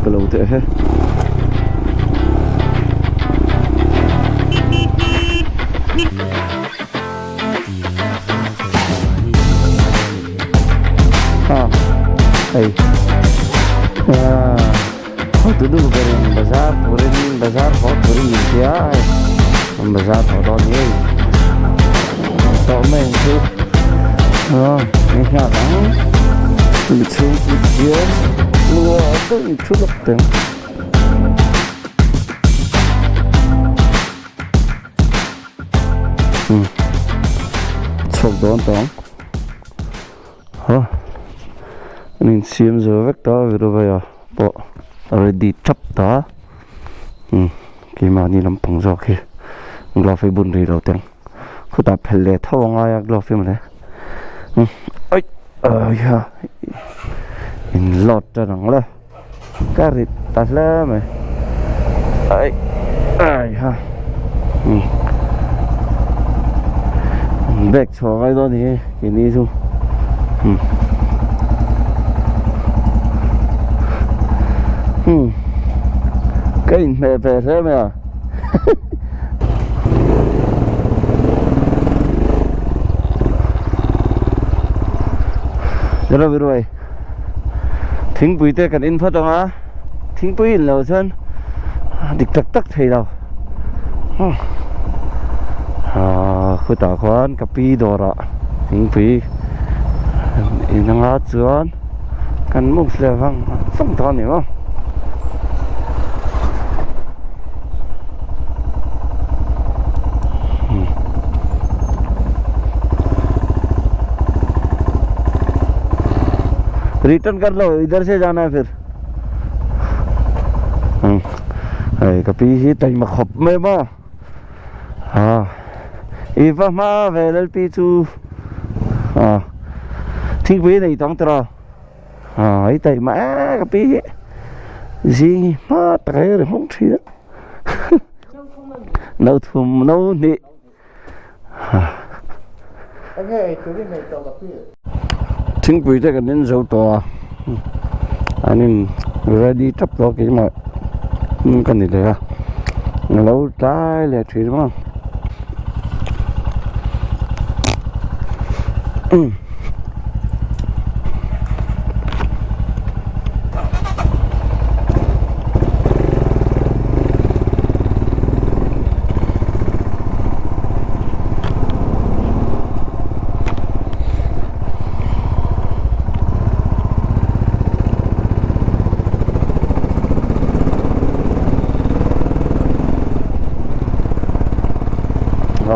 ta lo teh he. A hei a hotu nu berin bazar turin bazar haw turin min tia a hei an bazar haw dawn ngei tawh mai ang chu a ni nghak ang chumi chhung chu hian lua deuh in thu lawk teh ang. Chhuak dawn tawh ang ha an insiam zo vek ta Viruvaya pawh a ready tap ta umm keimahni lampang zawk hi glove hi bun rih lo teh ang khutah phelh leh tho a ngai a glove hi mawle umm aih ah in load tan ang le. Ka rit ta hle mai ai ai ha um bag chhuah ngai dawn hi keini chu um um ka inhmeh ve hle mai a Ravi ruai. Thingpui te kan in phawt ang a thingpui in loh chuan dik tak tak thei lo ah khutah khuan ka pi dawrah thingpui in anga chuan kan move leh vang vang tawh a ni maw. Return कर लो इधर से जाना है फिर hei ka pi hi taima khawp mai maw ha i va hma ve lal pi chu a thingpui nei tawng tawh a i taima e ka pi hi zing hi hma tak hi a ri hawng thin a no thum no hnih. Thingpui te kan in zo tawh a an in ready tap tawh a keimah ka ni leh a a lo tlai leh thin maw.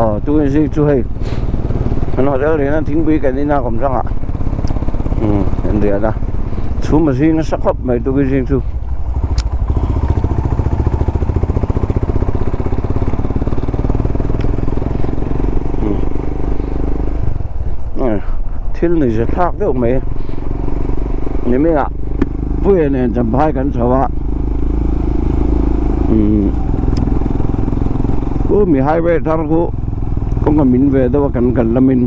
Aw tun zing chu hei an hotel rian a thingpui kan in a kawm hrangah umm an rian a chhum a zing nasa khawp mai tukin zing chu. Thil ni ze thlak deuh mai nimin ah puia nen champhai kan chho a umm khu mi highway thar khu kawng a min ve deuh a kan kal lamin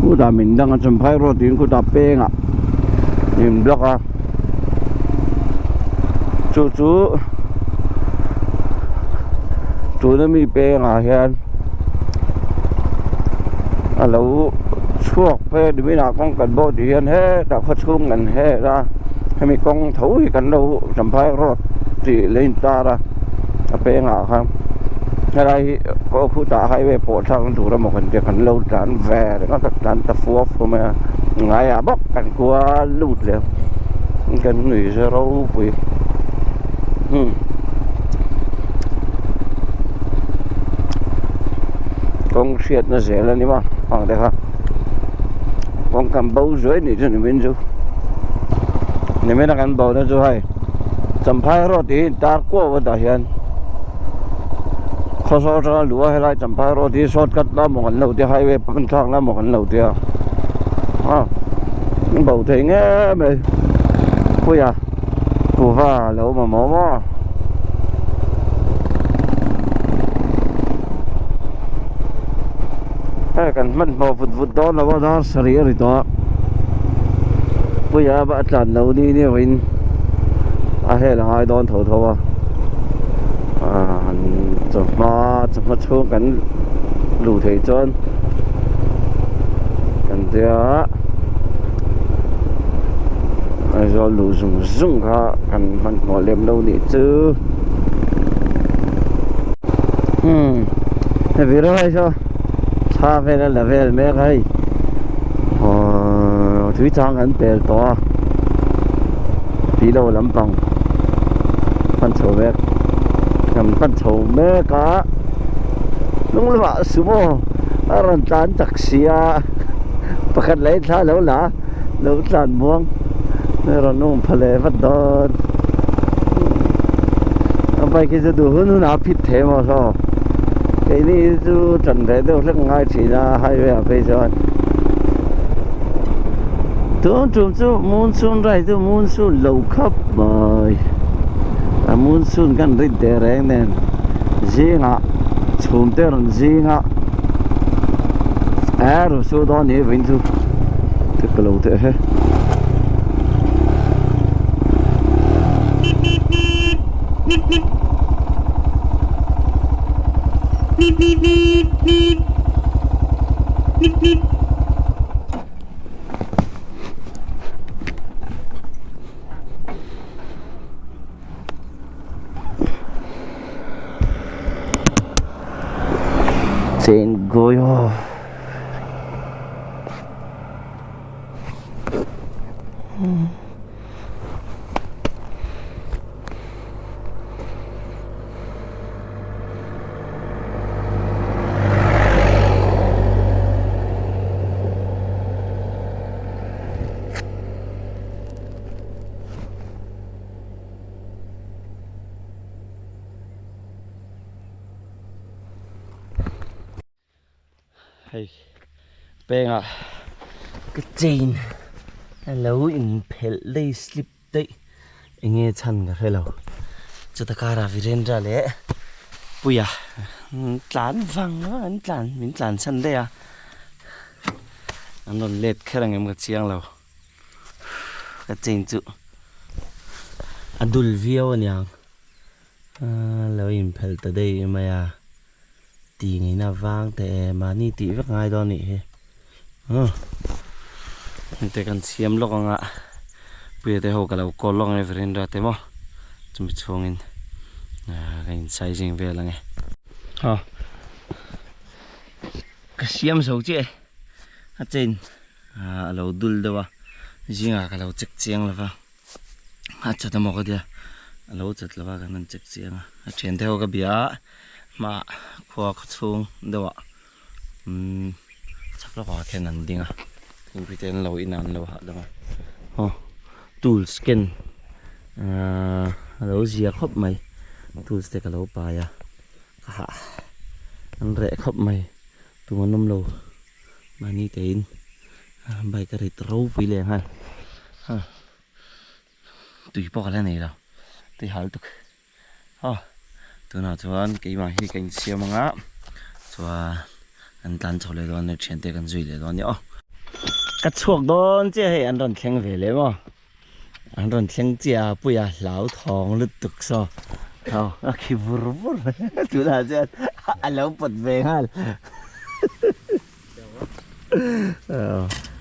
khutah min dang a champhai road tiin khutah pengah min block a. Chu chu tuna mi pengah hian a lo chhuak phei ni minah kawng kan bawh tih hian hetah khaw chhung kan het a hemi kawng tho hi kan lo champhai road tih leh intar a a pengah khan helai hi kawng khutah highway pawh thlak na tur emaw kan tia kan lo tlan ve ringawt a tlan ta fua fua mai a ngaiah bawk kan kual lut leh kan nui ze ropui hmm kawng hriatna zel a ni maw ang te kha kawng kan bo zuai nih chu nimin chu nimin a kan bo na chu hei champhai road tih hi tar kuau a tah hian khawsawl atanga luh a helai champhai road hi shortcut la maw kan lo tia highway pan thlak la maw kan lo tia a. Bo thei nge mai Puia kuhva lo mamawh maw Hei kan hmanhmawh vut vut dawn lo a dar sarih a ri tawh a Puia a tlan lo ni ni awin a hel a ngai dawn tho tho a chawhma chawhma chhung kan luh theih chuan kan tia Aizawl luh zung zung kha kan hmanhmawh lem lo nih chu umm hei virai saw thla vel a la vel mek a hei aww tui chang kan pel tawh a tih lo lampang pan chho mek kan pan chho mek a hnung lamah sumo a rawn tlan tak si a pakhat leh thla a lo la a lo tlan muang a rawn um pha leh vat dawn a bike hi chu duh hun hunah a phit thei maw saw keini hi chu tan ve deuh hlek ngai thin a highway ah phei chuan tun tum chu monsoon ride chu monsoon lo khawp mai a monsoon kan rit teh reng nen zingah chhum te rawn zing a eh rawn sur dawn ni vawiin chu ka lo teh he. Chain goyo. Hei pengah ka chain a lo inphelh daih slip daih eng nge chhan ka hre lo chuta karah Virendra leh Puia tlan vang vang an tlan min tlan chhan daih a an rawn let kher ang em ka chiang lo ka chain chu a dul viau aniang a lo inphelh ta daih mai a. Ti ngeina vang teh e, mahni tih vek ngai dawn nih hi. Hengte kan siam lawk anga puia te ho ka lo call lawk ange Virendra te maw chumi chhungin ka in sizing vel ange. Ha ka siam zo chiah e a chain a lo dul deuh a zingah ka lo check chiang lova. A chat emaw ka tia a lo chat lova kan han check chiang a a thian te ho ka bia a hma khua khaw chhung deuh ah umm chhak lawkah khian an ding a thingpui te an lo in a an lo hahdam a aw tools ken ahh a lo zia khawp mai tools te ka lo pai a ka hah an reh khawp mai tum an awm lo mahni tein bike a rit ropui leh nghal ha tui pawh ka la nei lo tui hal tuk aw tunah chuan keimah hi ka insiam ang a chuan an tlan chho leh dawn a thiante kan zui leh dawn a ni aw ka chhuak dawn chiah hei an rawn thleng ve leh maw an rawn thleng chiah a puia hlau thawng lutuk saw aw a khi vur vur tunah chuan a lo pawt ve nghal.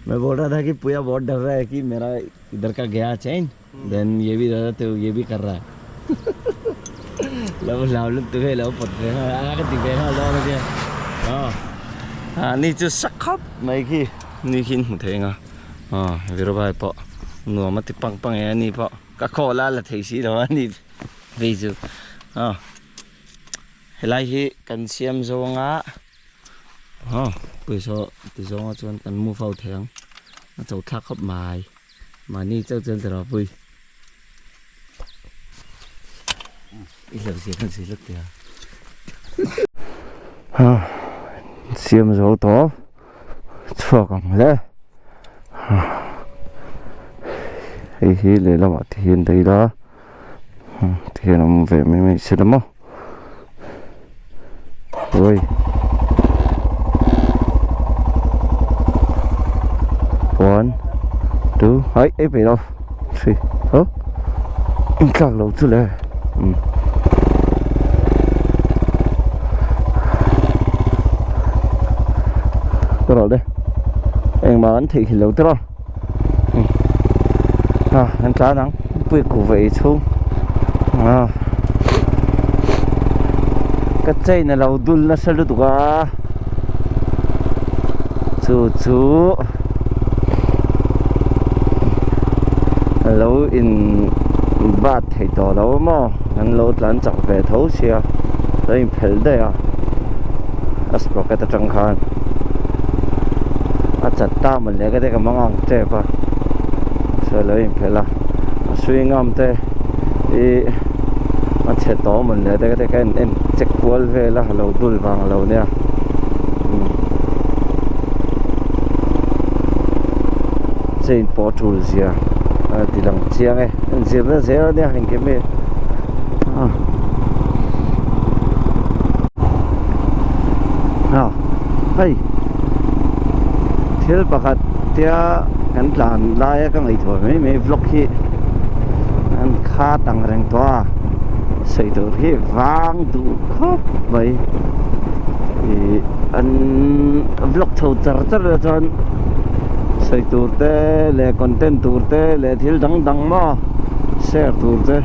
मैं बोल रहा था कि पुया बहुत डर रहा है कि मेरा इधर का गया चैन then ये भी डर तो ये भी कर रहा है lo lo lu tu lo put ve a ka ti ve ha lo ke a ni chu sakhap mai khi ni khin hmu thei nga a virobai pawh nuam a ti pang pang e ani pawh ka khaw la la thei si lo a ni vei chu a helai hi kan siam zawng a. Aw pawisa ti zawnga chuan kan move out thei ang a cho thlak khawp mai mahni chauh chuan tiraw pui i hlauh zia khan zir hlek tia ha siam zo tawh chhuak ang hle hei hi lehlamah te hian daih ila Tihian awm ve mai mai se la maw ui one two hai ei pe lo three ho. tlak lo chu le umm ka rawh le engmah an theih lo tawh a an tlan ang pui kuhva ei chhung a ka chain a lo dul nasa lutuk a chu chu a lo in bat thei tawh lo maw an lo tlan chak ve tho sia lo in phelh daih a a sprocket atang khan a chat ta maw le ka te ka mang ang tep a sawi lo in phelh a a swing arm te ih a chhe tawh maw le te ka te ka en en check kual vel a lo dul vang lo nia chain pawh a tul zia a ti lang chiang e en zir na zel ania engkim hi a hei thil pakhat tia kan tlan laia ka ngaihtuah mai mai vlog hi an khat ang reng tawh a sawi tur hi vang duh khawp mai ih an vlog chho char char ah chuan sawi tur te leh content tur te leh thil dang dang maw share tur te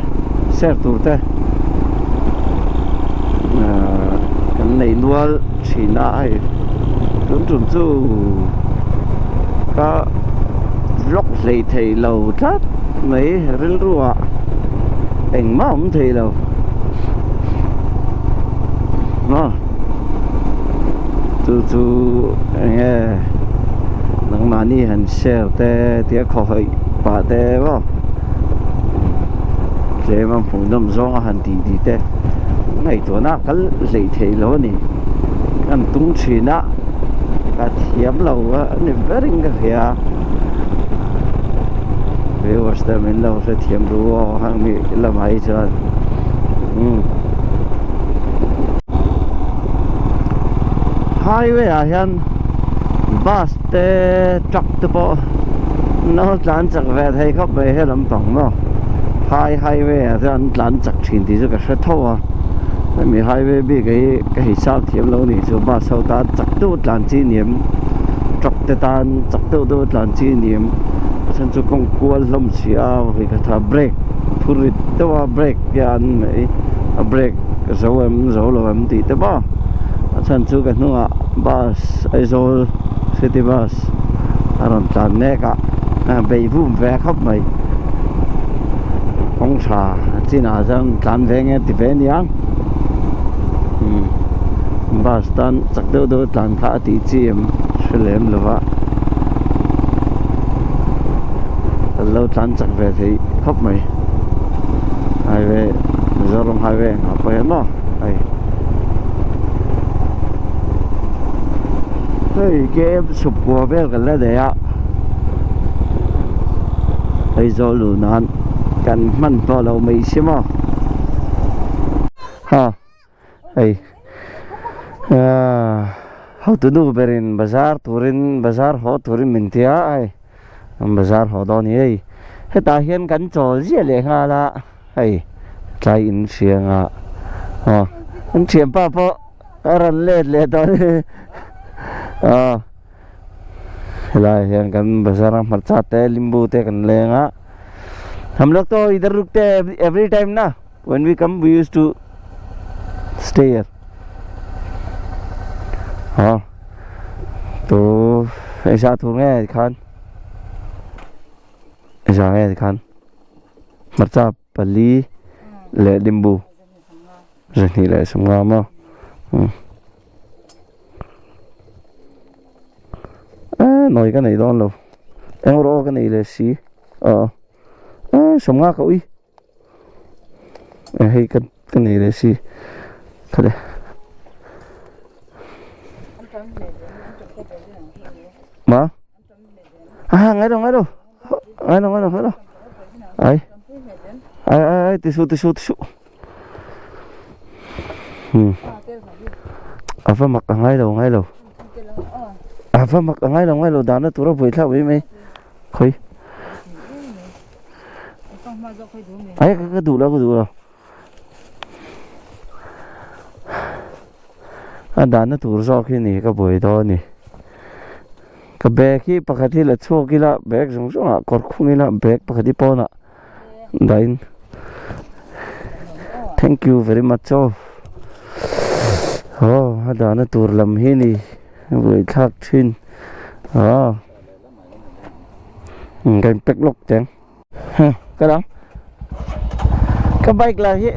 share tur te ahh kan nei nual thin a hei tun tum chu ka vlog hlei thei lo tlat mai rilru ah engmah a awm thei lo maw chu chu eng nge nangmahni han share te tia khawhaih pah te maw tlem a hmuhnawm zawng a han tih tih te ngaihtuahna a kal hleih theih lo a ni kan tung thin a ka thiam lo a ni berin ka hria viewers te min lo hrethiam duh aw hang mi lamah hi chuan umm highway ah hian bus te truck te pawh an lo tlan chak ve thei khawp mai he lampang maw phai highway ah chuan an tlan chak thin tih chu ka hre tho a hemi highway bik hi ka hisap thiam lo nih chu bus ho tan chak deuh tlan chi niam truck te tan chak deuh deuh tlan chi niam a chhan chu kawng kual hlawm si a vawi khat a brake phur rit deuh a brake hian a brake zo em zo lo em tih te maw a chhan chu ka hnungah bus Aizawl city bus a rawn tlan mek a beih vum ve khawp mai kawng tha chinah chuan tlan ve nge ti ve aniang umm bus tan chak deuh deuh tlan kha a tih chi em hre lem lo va kan lo tlan chak ve thei khawp mai highway Mizoram highway engah pawh hian maw hei hei km chhukua vel kan la nei a Aizawl luh nan kan hman tawh lo mai si maw ha hei ahh hotu nu berin bazar turin bazar haw turin min ti a hei an bazar haw dawn a ni hei hetah hian kan chawl ziah leh nghal a hei tlai in hriang a aw an thianpa pawh a rawn let leh tawh a ni aw. Helaiah hian kan bazar a hmarcha te limbu te kan leng a hum log to idhar rukte every time na when we come we use to stay here ha to engzah tur nge tikhan engzah nge tikhan hmarcha pali leh limbu zahnih leh sawmnga maw umm. Eee nawi ka nei dawn lo eng rawh ka nei leh si aw eee sawmnga ka ui hei ka ka nei leh si kha le ma a ngai lo ngai lo ngai lo ngai lo ngai lo ai ai ai ai ti su ti su ti su. A va mak a ngai lo ngai lo a va mak a ngai lo ngai lo dahna tura buai thlak mai mai khawi. Ai ka duh lo ka duh lo. A dahna tur zawk hi ni ka buai dawn a ni. Ka bag hi pakhat hi la chhuak ila bag zawng zawng ah kawr khung ila bag pakhat hi pawnah dahin thank you very much aw. Aw a dahna tur lam hi ni buai thlak thin aw ka in pack lawk teng. Ka dang ka bike lah hi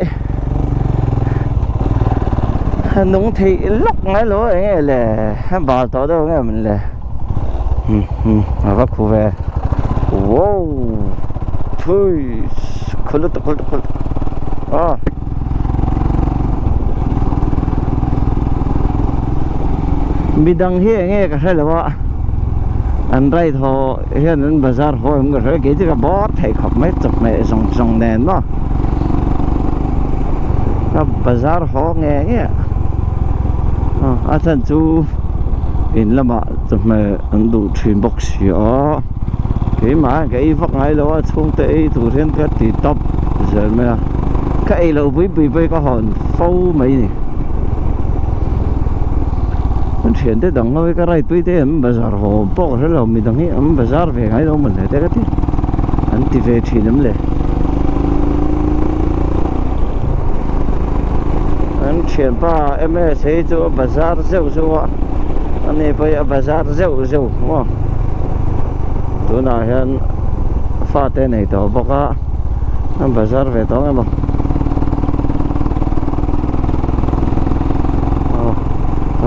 a nung thei lawk ngai lo eng nge le a bal tawh deuh nge mawn le a va khu ve wow thui khu lutuk khu lutuk khu lutuk aw midang hi eng nge ka hre lo a an ride haw. Hian an bazar haw em ka hria kei chu ka bawr thei khawp mai chawhmeh zawng zawng nen maw ka bazar haw nge nge a a chhan chu in lamah chawhmeh an duh thin bawk si a keimah hian ka ei vak ngai lo a chhungte ei tur hian ka ti tawp zel mai a ka ei loh pui pui pawh hi ka hawn fo mai a ni. An thiante dang ho hi ka ride pui te an bazar haw pawh ka hre lo midang hi an bazar ve ngai lo mawn le te ka ti an ti ve thin em le an thianpa ms hi chu a bazar zeuh zeuh a ani pawh hi a bazar zeuh zeuh maw tunah hian fate nei tawh bawk a an bazar ve tawh ang emaw.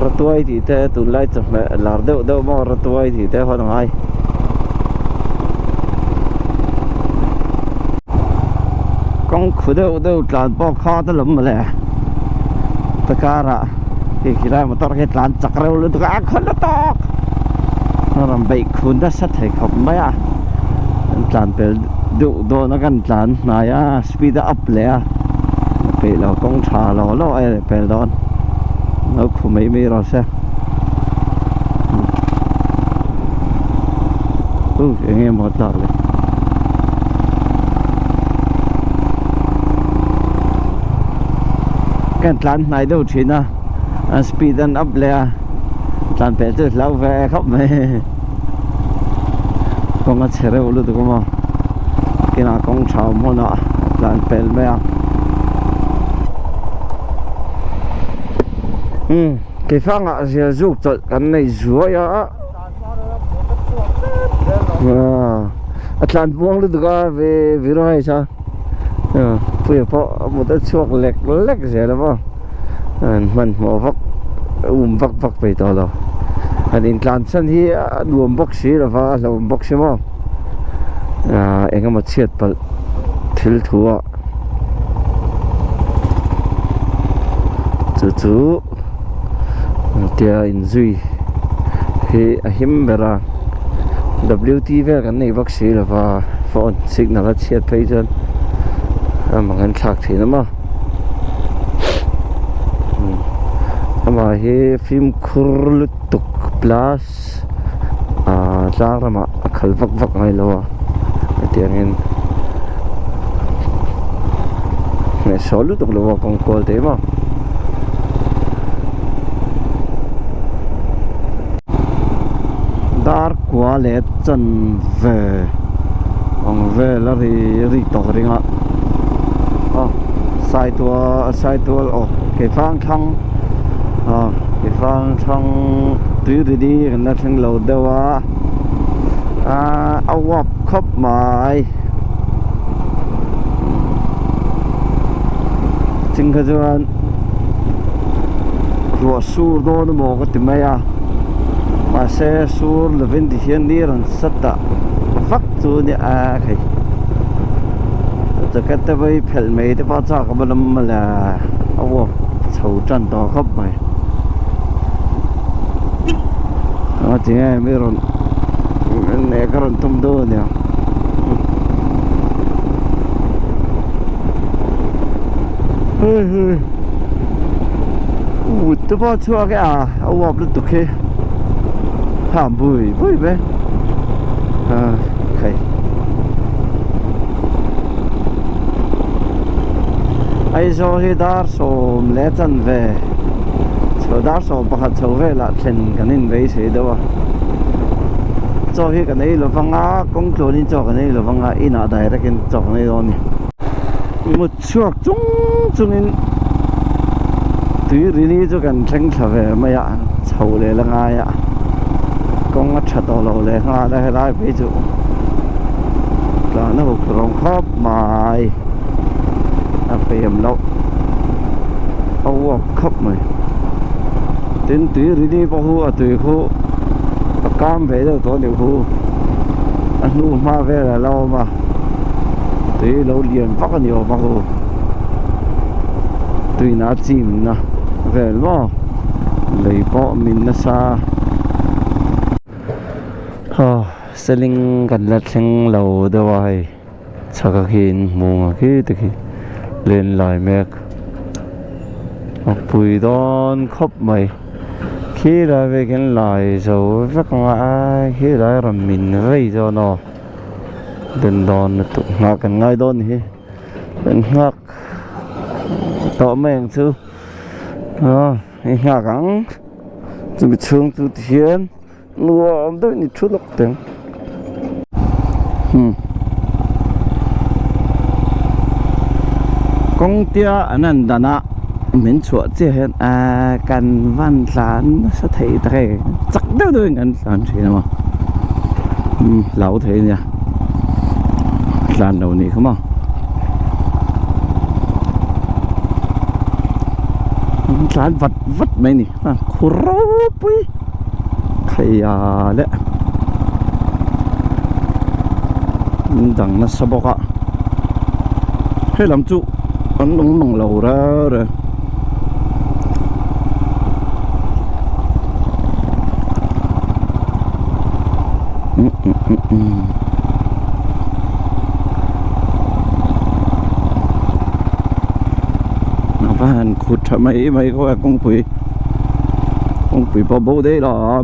Ratuai tih te tunlai chawhmeh lar deuh deuh maw ratuai tih te hawn a ngai. Kawng khu deuh deuh tlan pawh kha ta lawm mawle ta karah hei khilai motor khi tlan chak reuh lutuk a khawn la tawk a rawn beih khun nasa thei khawp mai a an tlan pel deuh dawn a kan tlan hnai a. Speed a up leh a peih lo kawng tha lo lo a leh pel dawn lo khu mai mai rawh se u eng nge maw tlak le kan tlan hnai deuh thin a a speed an up leh a tlan peh chu hlau ve khawp mai kawng a chhe reuh lutuk a maw kinah kawng tha awm hunah a tlan pel mai a umm keifangah zia zuk chawlh kan nei zuai a a tlan buang lutuk a ve viro hei sa puia pawh a mut a chhuak lek lek zel a maw. An hmanhmawh vak um vak vak peih tawh lo an intlan chhan hi a nuam bawk si lo va a hlauhawm bawk si maw ah eng emaw chhiat palh thil thu ah chu chu tia inzui hi a him ber a w t vel kan nei bawk si lo va phone signal a chhiat phei chuan a mang an thlak thin a maw. Amah hi fimkhur lutuk plus ah tlang ramah a khal vak vak ngai lo a hetiangin hnehsawh lutuk lo a kawng kual teh maw. Dar kua leh chanve ang vel a ri ri tawk ring a aw saitual saitual aw keifang thlang aw keifang thlang tui ri di kan la thleng lo deuh a ah a uap khawp mai ching kha chuan ruah sur dawn emaw ka ti mai a mahse sur lovin ti hian ni rawn sat a vak chu nia a khai jacket te pawh hi phelh mai te pawh a chak a lam mawle a uap chho tan tawh khawp mai a tinge mi rawn nek a rawn tum deuh ania. Ut te pawh a chhuak e a a uap lutuk hi ha bui bui mai a khai. Aizawl hi dar sawm leh chanve chho dar sawm pakhat chho velah thlen kan inbeisei deuh a chaw hi kan ei lovang a kawng tluanin chaw kan ei lovang a inah direct in chaw kan ei dawn a ni. Mut chhuak chung chungin tui rini chu kan thleng thla ve mai a chho leh la ngai a kawng a tha tawh lo leh nghal a helai phei chu tlan a huphurh awm khawp mai a pem loh a uap khawp mai tin tui rini pawh khu a tui khu a kam ve deuh tawh a nih khu a hnu hma vel a la awm a tui lo lian vak a ni awm a khu tuina a chimna vel maw lei pawh min nasa aw seling kan la thleng lo deuh a hei chhak a khi in hmu ang khi te khi len lai mek a pui dawn khawp mai khi lai vek hian lai zo vek ang a khi lai rawn min vei dawn aw den dawn lutuk nghah kan ngai dawn ni hi kan nghak tawh mai ang chu aw hei nghak ang chumi chhung chu tihian nuam deuhin i thu lawk teh ang hmm kawng tia an han dan a min chhuah chiah hian ahh kan van tlan nasa thei tak e chak deuh deuhin kan tlan thin a maw hmm hlau thei a nia tlan lo nih kha maw an tlan vat vat mai a ni a khur ropui khaia leh an dang nasa bawk a he lam chu an awm mang lo reng reng. A va han khut tha mai mai khaw a kawngpui kawngpui pawh bo daih lo a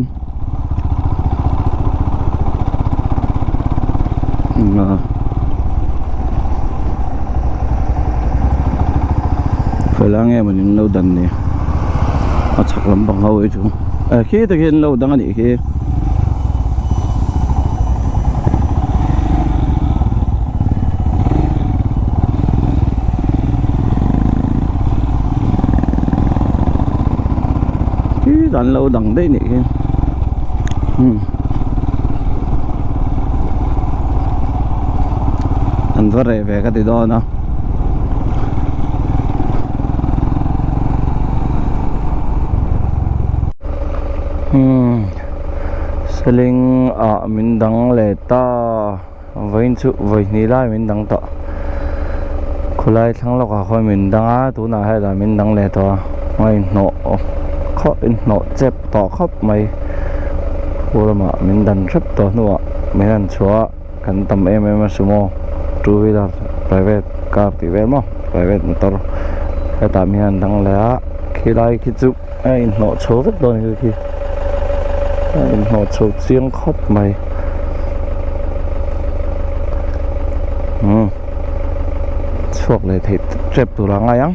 khawi lai nge mawni an lo dan ni a chhak lampang ho hi chu khi te khi an lo dang a nih khi. Khi an lo dang daih nih khi umm an va reh ve ka ti dawn a umm seling ah min dang leh ta. Vawiin chu vawi hnih lai min dang tawh khawlai thlang lawkah khawn min dang a tunah hetah min dang leh tawh a a inhnawh khawp inhnawh chep tawh khawp mai khu lamah min dan hrep tawh hnuah min han chhuah a kan tam em em a sumo two wheeler private car tih vel maw private motor hetah mi han dang leh a khilai khi chu a inhnawh chho vek dawn a ni khi a inhnawh chho chiang khawp mai umm chhuak leh theih tep tur a ngai ang.